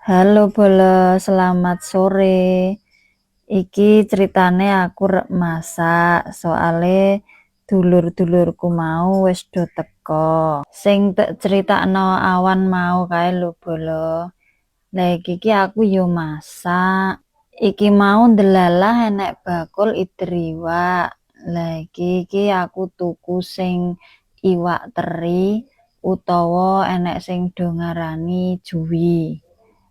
Halo bolo, selamat sore. Iki ceritane aku rek masak, soale dulur-dulurku mau wis do teko. Sing tek critakno awan mau kae lho, bolo. Lah, iki ki aku yo masak. Iki mau ndelalah enek bakul ider iwak. Lah, iki ki aku tuku sing iwak teri utawa enek sing do ngarani juwi.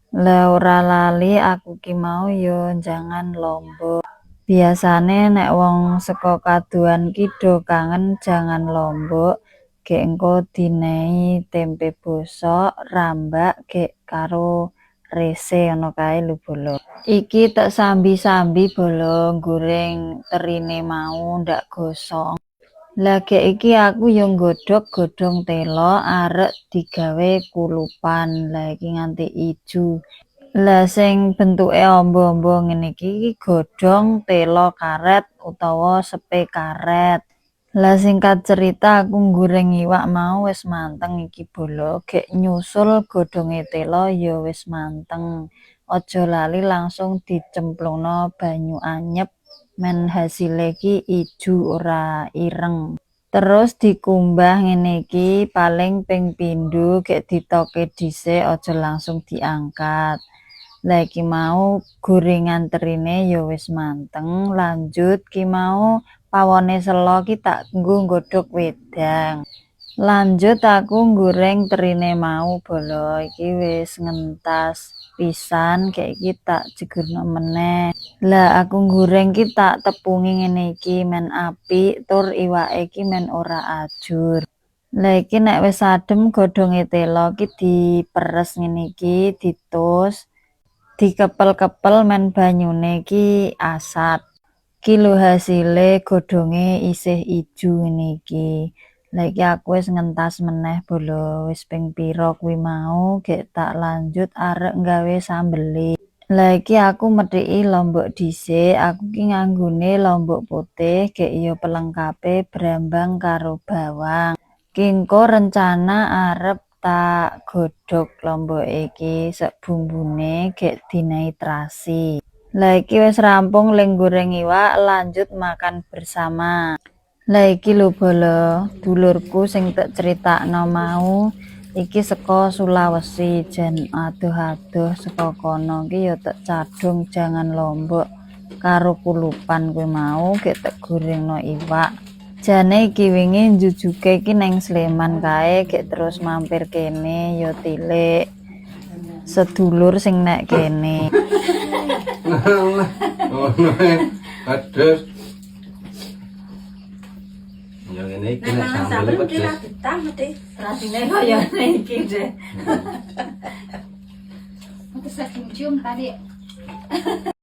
Lah, ora lali aku ki mau yo njangan lombok. Biasane nek wong saka kadohan ki do kangen jangan lombok, gek engko dinehi tempe bosok, rambak gek karo rese ngono kae lho, bolo. Iki tek sambi-sambi, bolo, goreng terine mau ndak gosong. Lah, gek iki aku yo nggodhog godhong telo arek digawe kulupan. Lah, iki nganti ijo. Lah, sing bentuke amba-amba ngene iki godhong telo karet utawa sepe karet. Lah, singkat cerita aku nggoreng iwak mau wis manteng iki, bolo, gek nyusul godhonge telo ya wis manteng. Aja lali langsung dicemplungno banyu anyep men hasile ki ijo, ora ireng. Terus dikumbah ngene iki paling ping pindho, gek ditoke dhisik, aja langsung diangkat. Lah, iki mau gorengan terine ya wis manteng, lanjut ki mau pawone selo ki tak nggo nggodhog wedang. Lanjut aku nggoreng terine mau, bolo, iki wis ngentas pisan, gek iki tak jegurno meneh. Lah, aku nggoreng ki tak tepungi ngene iki men apik tur iwake ki men ora ajur. Lah, iki nek wis adem godhonge telo ki diperes ngene iki, ditus, dikepel-kepel men banyune ki asat. Ki lho hasile, godhonge isih ijo ngene iki. Lah, iki aku wis ngentas meneh, bolo, wis ping pira kuwi mau, gek tak lanjut arek nggawe sambele. Lah, iki aku methiki lombok dhisik, aku ki nganggone lombok putih, gek ya pelengkape brambang karo bawang. Ki engko rencana arep tak godhog lomboke iki sak bumbune, gek dinehi terasi. Lah, iki wis rampung le nggoreng iwak, lanjut makan bersama. Lah, iki lho bolo, dulurku sing tek critakno mau iki saka Sulawesi, jan adoh-adoh saka kono ki ya tek cadhung jangan lombok karo kulupan kuwi mau, gek tek gorengno iwak. Jane iki wingi njujuke iki neng Sleman kae, gek terus mampir kene ya tilik sedulur sing nek kene. Ngono pedes. Ya ngene iki nek sambel pedes. Betah mesti. Rasine kaya ngene iki deh. Aku saya cium tadi.